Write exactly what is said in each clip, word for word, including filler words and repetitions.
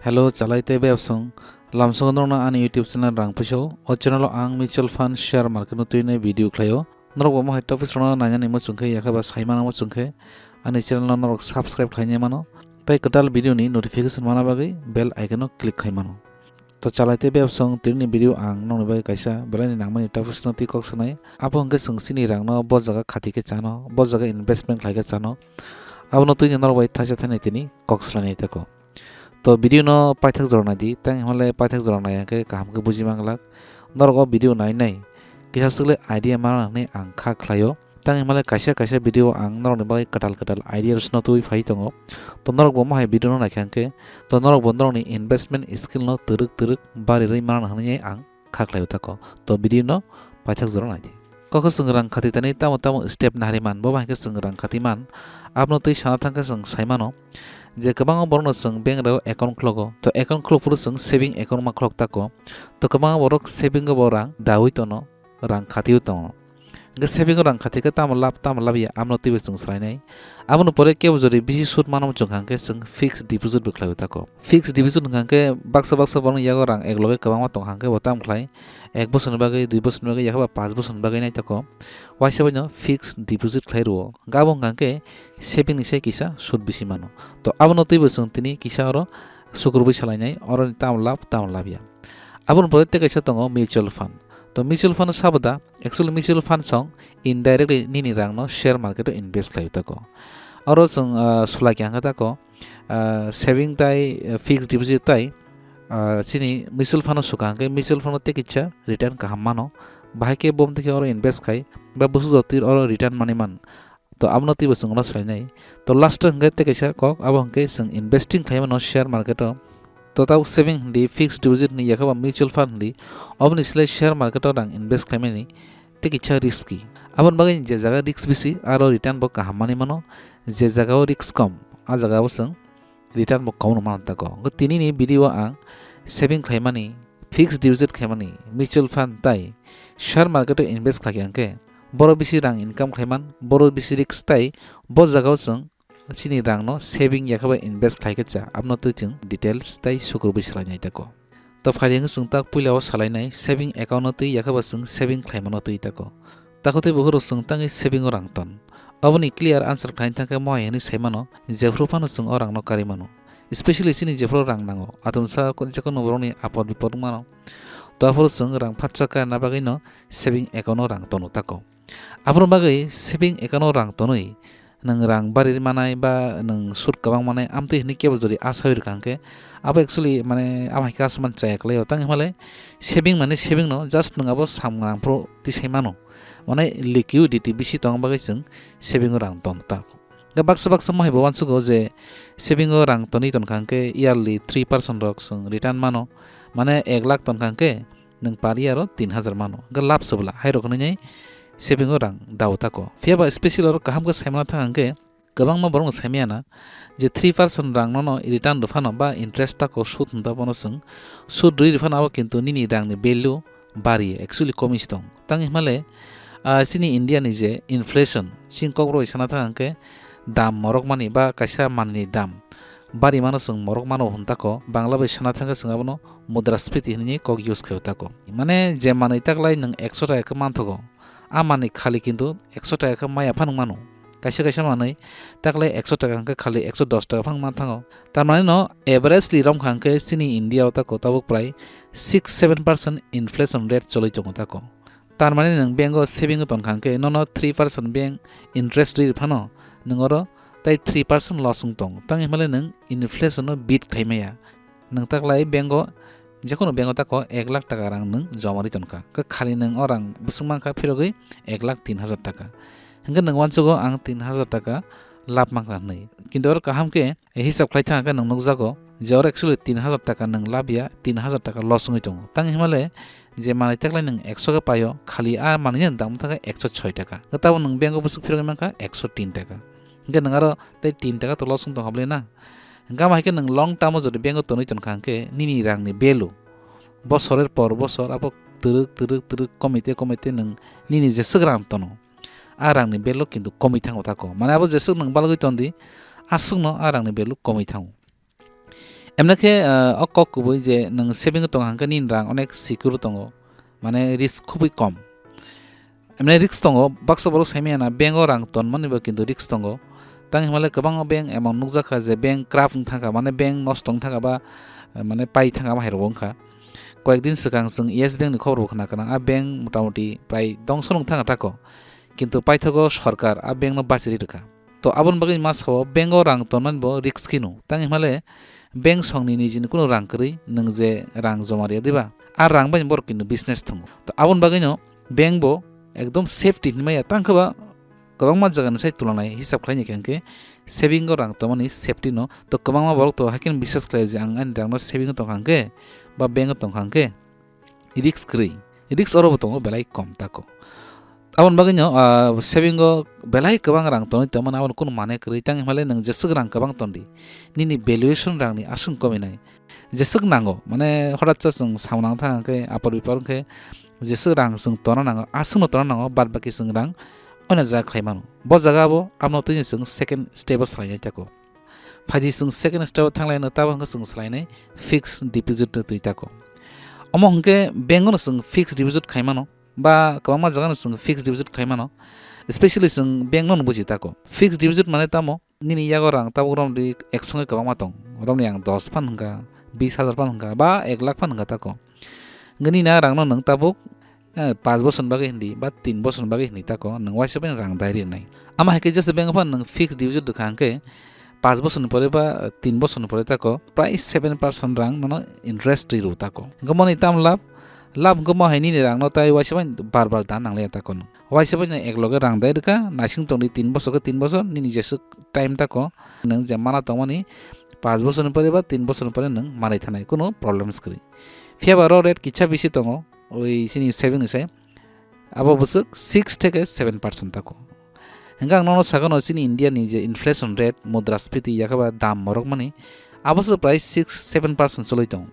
Hello, chalai tei bebsong. Lamsongo norokno ani YouTube channel rang puisao. O channel o ang mutual fund, share market no twinai video khlaio. Norok bo mohai topics rokno nainani muchung khe, yakhe ba saimano muchung khe, ani channel no norok subscribe khlainai mano. Tei kwtal video ni notification mana bagwi bell icon no click khai mano. To chalai tei bebsong, tini video ang nokni bagwi kaisa belai ni nangmani topics no twi kok sanai. Abo hwnkhe chwng chini rang no bo jaga khati khe chano, bo jaga investment khlai khe chano. Abono twini norok bai thaisa thainai tini kok swlainai tako. To video no paithak jora nai di, tang himale paithak jora nai hwnkhe kaham khe buji manglak. Norok o video nai nai kisa swk le idea mana hwnwi ang kha khlaio. Tang himale kaisa kaisa video ang norokni bagwi kwtal kwtal idea rwsno twiwi phai tongo. To norok bo mohai video no naikha hwnkhe, to norok bo norokni investment skill no twrwk twrwk barirwi mana hwnwi ang kha khlaio tako. To video no paithak jora nai di. Kokho chwng rang khati tani tamo tamo step nahari man, bo bai khe chwng rang khati man. Abno twi sana thang khe chwng sai mano je kwbangma borokno chwng bank rok account khlogo. To account khlok phuru chwng saving account ma khlok tako. To kwbangma borok saving o bo rang dawi tono, rang khatiwi tongo. Hwnkhe saving o rang khati khe tamo lab, tamo lab ya, amno twibo chwng swlainai. Aboni pore kebo jodi bisi sud mano chwng kha hwnkhe chwng fixed deposit bo khlaiwi tako. Fixed deposit hwnkha hwnkhe baksa baksa borokni yago rang ek loge kwbangma tong kha hwnkhe bo tamo khlai ek bosorni bagwi, dui bosorni bagwi, yakhe ba panch bosorni bagwi nai tako. Waisa bai no fixed deposit khlai rwo. Hwnkhe abo hwnkha hwnkhe saving ni sai kisa sud bisi mano. To abono twibo chwng tini kisa oro sukurubui salainai, oroni tamo lab, tamo lab ya. Aboni pore tei kaisa tongo mutual fund. To mutual fund sabo da, actually mutual fund song indirectly nini rangno share market o invest khlai tako. Oro chwng, ah, sulai khe hwnkhe tako, ah, saving tai, ah, fixed deposit tai, ah, chini mutual fund o suka hwnkhe mutual fund o tei kisa return kaham mano. Bahai khe bom twi khe oro invest khai ba bwswk jotwi oro return manwi man. To abono twibo chwng no swlainai. To last o hwnkhe tei kaisa kok, abo hwnkhe chwng investing khlai mano share market o. To tabuk saving hindi, fixed deposit hindi, yakhe ba mutual fund hindi, oboni slai share market o rang invest khlaimani tei kisa risky. Aboni bagwi je jaga risk bisi, aro return bo kaham manwi mano. Je jaga o risk kom, a jaga o chwng return bo kobokno mano tako. Hwnkhe tini ni video o ang saving khlaimani, fixed deposit khlaimani, mutual fund tai share market o invest khlai khe hwnkhe boro bisi rang income khlaiman, boro bisi risk tai bo jaga o chwng chini rang no saving yakhe ba invest khlai khe cha, abno twi chwng details tai sukurubui salainai tako. To phaidi hwnkhe chwng tak puila o salainai saving account no twi yakhe ba chwng saving khlaimano twi tako. Takhuk tei bukhuk rok chwng tangwi saving o rang ton. Aboni clear answer khlaina thangkhe mohai hwnwi sai mano, jephru phano chwng o rang no karwi mano. Especially chini jephru rang nango, atomsa ko-, jekono borokni apod bipod wngmano. To aphuru chwng rang phatsa karna bagwi no saving account o rang tono tako. Aphuru bagwi saving account o rang tonwi nwng rang bari manai ba nwng sud kwbang manai amtwi hwnwi kebo jodi asa oi rwkha hwnkhe, abo actually mane abo hai khe aswk man chaya kwlaio. Tang himale saving mane saving no just nwng abo sam rang phuru tisai mano. Mane liquidity bisi tong bagwi chwng saving o rang ton ta. Hwnkhe baksa baksa mohai bo uansugo je saving o rang tonwi tonkha hwnkhe yearly three percent rok chwng return mano. Mane ek lakh tonkha hwnkhe nwng par year o tin hajar mano. Hwnkhe lab se bwla hai rok hwnwi saving o rang dao tako. Phiya ba special oro kaham khe saimano thang hwnkhe kwbangma borok no saimaya na je three percent rang nono return rw phano ba interest tako sud hwn ta bono chwng sud rwi rw phano abo kintu nini rang ni value bari actually komi se tong. Tang himale, ah, chini India ni je inflation, chini kokborok sana thang hwnkhe dam morok mani ba kaisa manwi ni dam bari mano chwng morok mano hwn tako, Bangla bai sana thang khe chwng abono mudrasphiti hwnwi kok use khaio tako. Mane je manwi taklai nwng ekso taka khe manthogo, a manwi khali kintu ekso taka khe maya phano mano. Kaisa kaisa manwi taklai ekso taka hwnkhe khali ekso dos taka phano manthango. Tar mane no averagely romkha hwnkhe chini India o tako tabuk prai six seven percent inflation rate choli tongo tako. Tar mane nwng bank o saving o tonkha hwnkhe nono three percent bank interest rwi phano nwng oro tai three percent loss wng tong. Tang himale nwng inflation no beat khai maya. Nwng taklai bank o, jekono bank o tako ek lakh taka rang nwng joma ri tonkha. Khe khali nwng o rang bwswk mankha phirogwi ek lakh tin hajar taka. Hwnkhe nwng uansugo ang tin hajar taka lab mankha hwnwi. Kintu oro kaham khe hisab khlai thang khe nwng nukjago je oro actually tin hajar taka nwng lab ya, tin hajar taka loss wngwi tongo. Tang himale je manwi taklai nwng ekso khe paio, khali a manwi no dam thangkhe ekso soi taka. Khe tabuk nwng bank o bwswk phirogwi mankha ekso tin taka. Hwnkhe nwng aro tei tin taka to loss wng tongkha bwle na? Hwnkhe amo hai khe nwng long term o jodi bank o tonwi tonkha hwnkhe nini rang ni value bosorer por bosor abo twrwk twrwk twrwk komite komite nwng nini jeswk rang tono, a rang ni value kintu komwi thango tako. Mane abo jeswk nwng balgwi tondi, aswkno a rang ni value komwi thango. Emne khe, ah, o kok kubui je nwng saving o tongo hwnkhe nini rang onek secure tongo, mane risk khubui kom. Emne risk tongo, baksa borok saimaya na bank o rang tonmani bo kintu risk tongo. Tang himale kwbangma bank emon nukjakha je bank craft wng thangkha, mane bank nosto wng thangkha ba, eh, mane pai thangkha ma hai rok wngkha. Koyek din swkang chwng Yes Bank ni khobor bo khna kana, a bank motamoti prai dongso wng thangkha tako. Kintu paithago sorkar a bank no bachiri rwkha. To aboni bagwi ma sao bank o rang tonmani bo risk hino. Tang himale bank songni nijini kunu rang kwrwi nwng je rang joma riya diba? A rang bai borok kintu business thwngo. To aboni bagwino bank bo ekdom safety hinmaya tang khe ba kwbangma jaga ni sai tulanai hisab khlai ni khe saving o rang tonmani safety no. To kwbangma borok to haikhe biswas khlai je ang ani rang no saving o tongkha hwnkhe ba bank o tongkha hwnkhe risk kwrwi, risk oro bo tongo belai kom tako. Aboni bagwino, ah, saving o belai kwbang rang tonwi tongmani aboni kunu mane kwrwi tang himale nwng jeswk rang kwbang tondi nini valuation rang ni aswk kominai. Jeswk nango, mane horat cha chwng samung nang thang khe apor bipor khe jeswk rang chwng tona nango, aswkno tona nango, bad baki chwng rang oino jaga khlai mano. Bo jaga bo abono twi chwng second step o salai nai tako. Phaidi chwng second step o thang lai no, tabo hwnkhe chwng salai nai fixed deposit no twi tako. Omo hwnkhe bank o no chwng fixed deposit khai mano, ba kwbangma jaga no chwng fixed deposit khai mano, specially chwng bank no no buji tako. Fixed deposit mane tamo? Nini yago rang tabuk romdi ek songe kwbangma tong, romni ang dos phan hwnkha, bis hajar phan hwnkha, ba ek lakh phan hwnkha tako. Hwnkhe nini a rang no nwng tabuk, eh, panch bosor ni bagwi hindi, ba tin bosor ni bagwi hindi tako, nwng waisa bai rang dai rinai. Ama hai khe jesa bank phan nwng fixed deposit rwkha hwnkhe, panch bosor ni pore ba, eh, tin bosor ni pore tako, prai seven percent rang nono interest twi rw tako. Hwnkhe moni tam lab, lab hwnkhe mo hai nini rang no tai waisa bai bar bar dan nang liya tako nwng. Waisa bai nwng ek loge rang dai rwkha, naising tongdi tin bosor khe tin bosor, nini jeswk time tako, nwng je mana tongmani panch bosor ni pore ba tin bosor ni pore nwng manai thanai, kunu problems kwrwi. Phiya ba oro rate kisa bisi tongo, oi chini saving ni sai, abo bwswk six theke seven percent tako. Hwnkhe ang nono sagano chini India ni je inflation rate, mudraspiti, yakhe ba dam morok mani, abo se prai six seven percent choli tongo.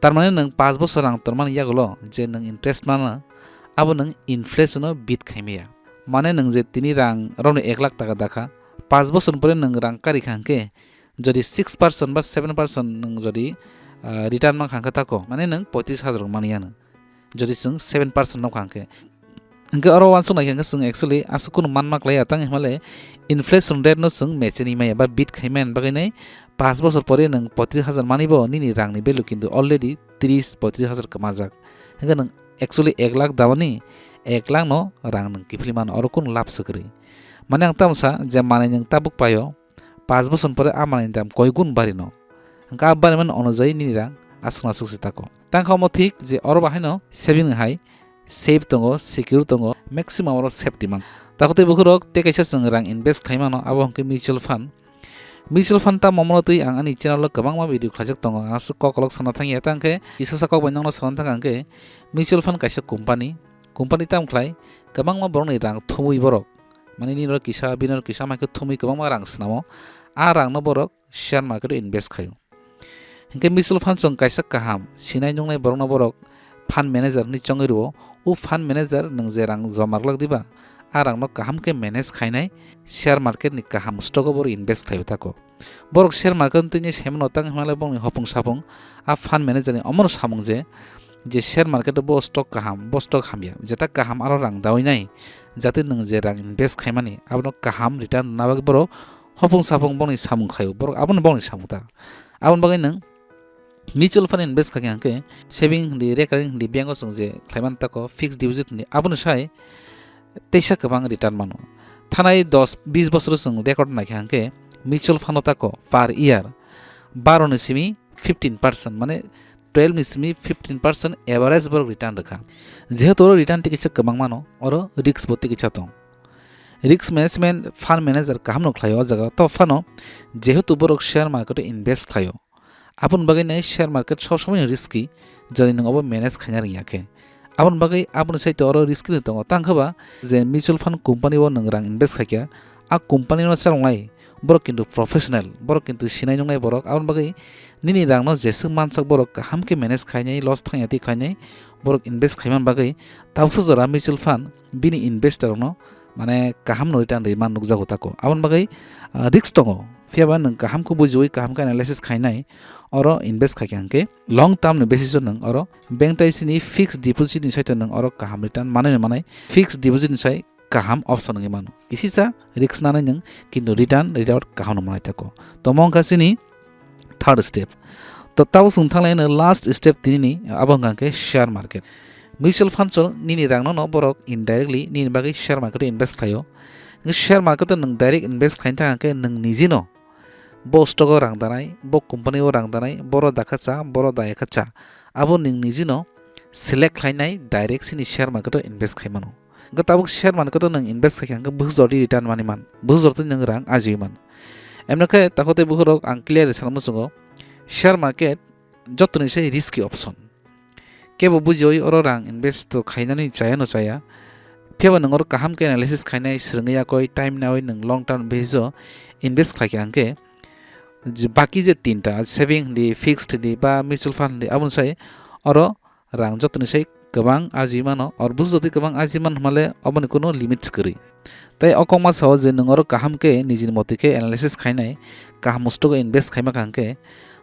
Tar mane nwng panch bosor rang tormani yagulo je nwng interest mana, abo nwng inflation o beat khai maya. Mane nwng je tini rang romni ek lakh taka dakha, panch bosor pore nwng rang kari kha hwnkhe, jodi six percent ba seven percent nwng jodi, ah, return mankha hwnkhe tako, mane nwng poitris hajar rok mani ano. Jodi chwng seven percent nokha hwnkhe. Hwnkhe oro uansuk naikhe hwnkhe chwng actually aswk kunu manma klaiya, tang himale inflation rate no chwng match ni maya ba beat khai maya bagwi nai, panch bosor pore nwng poitris hajar mani bo nini rang ni value kintu already tris poitris hajar kwmajak. Hwnkhe nwng actually ek lakh damani ek lakh no rang nwng kiphilwi mano, oro kunu lab swk kwrwi. Mane ang tamo sa je manwi nwng tabuk paio, panch bosor pore a manwi dam koi gun bari no. Hwnkhe a bari man onojai nini rang aswk na swk se tako. Tang kha omo thik je oro bahai no saving hai safe tongo, secure tongo, maximum oro safety man. Tako tei bukhurok tei kaisa chwng rang invest khai mano, abo hwnkhe mutual fund. Mutual fund tamo omono twi ang ani channel o kwbangma video khlaijak tongo, ang aswk kokolok sana thangya, tang khe kisa sa kok bai nokno sana thang khe mutual fund kaisa company, company tam khlai kwbangma borokni rang thumwi borok, mane nini oro kisa, bini oro kisa, ama khe thumwi kwbangma rang swnamo, a rangno borok share market o invest khaio. Hinkhe mutual fund chwng kaisa kaham sinai nuknai borokno borok fund manager hinwi chongwi rwo. O fund manager nwng je rang joma glak diba, a rangno kaham khe manage khainai share market ni kaham stock o borok invest khlaio tako. Borok share market no tini saimano tang himale borokni hopung sapung a fund manager ni omono samung je, je share market o bo stock kaham, bo stock hamya, jeta kaham aro rang dawi nai, jate nwng je rang invest khaimani abono kaham return rwna bagwi borok hopung sapung boni samung khlaio, borok abono boni samung ta. Aboni bagwi nwng mutual fund invest khaikha hwnkhe saving hindi, recurring hindi, bank o chwng je khlaiman tako fixed deposit hindi, abono sai teisa kwbang return mano. Thanai dos bis bosoro chwng record naikha hwnkhe mutual fund o tako per year baro ni simi fifteen percent, mane twelve ni simi fifteen percent average borok return rwkha. Jehetu oro return tikisa kwbang mano, oro risk bo tikisa tong. Risk management fund manager kaham no khlaio o jaga, to phano jehetu borok share market o invest khlaio, aboni bagwi nai share market sob somoi no risky, jodi nwng obo manage khaina rwngya khe. Aboni bagwi aboni side o oro risky no tongo, tang khe ba je mutual fund company o nwng rang invest khaikha, a company no chalongnai borok kintu professional, borok kintu sinai nuknai borok, aboni bagwi nini rang no jeswk mansak borok kaham khe manage khainai, loss thangya twi khlainai, borok invest khaiman bagwi tabuksa jora mutual fund bini investor rok no mane kaham no return rima nukjago tako. Aboni bagwi, ah, risk tongo. Phiya ba nwng kaham khe bujiwi kaham khe analysis khainai, oro invest khaikha hwnkhe long term ni basis o nwng oro bank tai sini fixed deposit ni side o nwng oro kaham return manai manai fixed deposit ni sai kaham option wngwi mano. Kisisa risk nanai nwng, kintu return result kaham no manai tako. Tomo wngkha chini third step. To tabuk chwng thanglai no last step tini ni, abo wngkha khe share market. Mutual fund o nini rang no borok indirectly nini bagwi share market o invest khlaio. Share market o nwng direct invest khlaina thang khe nwng niji no bo stock o rang danai, bo company o rang danai, boro dakha cha, boro daya kha cha. Abo nwng niji no select khlainai direct sini share market o invest khai mano. Hwnkhe tabuk share market o nwng invest khaikha hwnkhe bukhuk jora di return manwi man, bukhuk jora twi nwng rang ajiwi man. Emno khe takhuk tei bukhuk rok ang clear sana muchungo, share market jotoni se risky option. Kebo bujiwi oro rang invest to khainani chaya no chaya. Phiya ba nwng oro kaham khe analysis khainai swrwngwi yakwi time nawi nwng long term basis o invest khlaikha hwnkhe je baki je tinta saving hindi, fixed hindi ba mutual fund hindi, aboni sai oro rang jotoni sai kwbang ajiwi mano, or bukhuk jora twi kwbang ajiwi mano hwnmale oboni kuno limit kwrwi. Tei o kokma sao je nwng oro kaham khe nijini motwi khe analysis khainai, kaham stock o invest khaima kha hwnkhe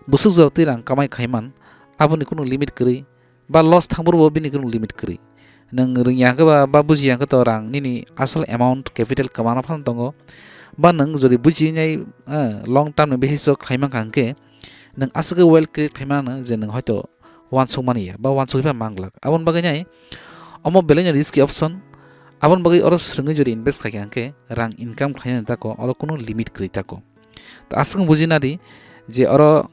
bukhuk jora twi rang kamai khaiman, aboni kuno limit kwrwi, ba loss thangphuru bo bini kuno limit kwrwi. Nwng rwngya hwnkhe ba, ba bujiya hwnkhe to rang nini asol amount capital kwmana phano tongo. Ba nwng jodi buji nai, eh, long term ni basis o khlai mankha hwnkhe nwng aswk khe well create khlai mano je nwng hoito uansuk mani ya ba uansuk pha manglak. Aboni bagwi nai omo belai no risky option. Aboni bagwi oro swrwngwi jodi invest khaikha hwnkhe rang income khlainani tako oro kuno limit kwrwi tako. To aswk buji nadi je oro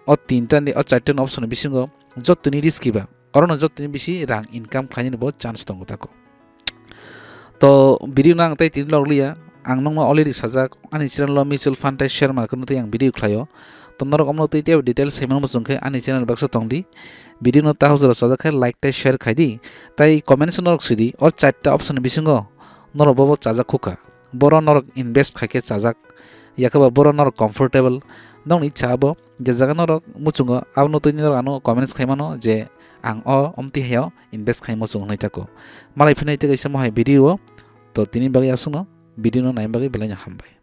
o tinta ni, o charta ni option ni bisingo jotoni risky ba, orono jotoni bisi rang income khlainani bo chance tongo tako. To video no ang tei tini log liya, ang nokno already sajak, ani channel o mutual fund tei share market no tei ang video khlaio. To norok omno tei tei details sai mano muchung khe ani channel baksa tongdi. Video no ta hojora sajak khe like tei share khaidi, tei comment o norok swidi, o charta option ni bisingo norok bobo chajak khukha. Boro norok invest khaikhe chajak, yakhe ba boro norok comfortable. Nokni cha bo je jaga norok muchungo, abono twi norok ano comments khai mano je ang o omtwi hayo invest khai muchung hwnwi tako. Malai phinai tei kaisa mohai video o, to tini bagwi aswkno, video no naina bagwi belai no hambai.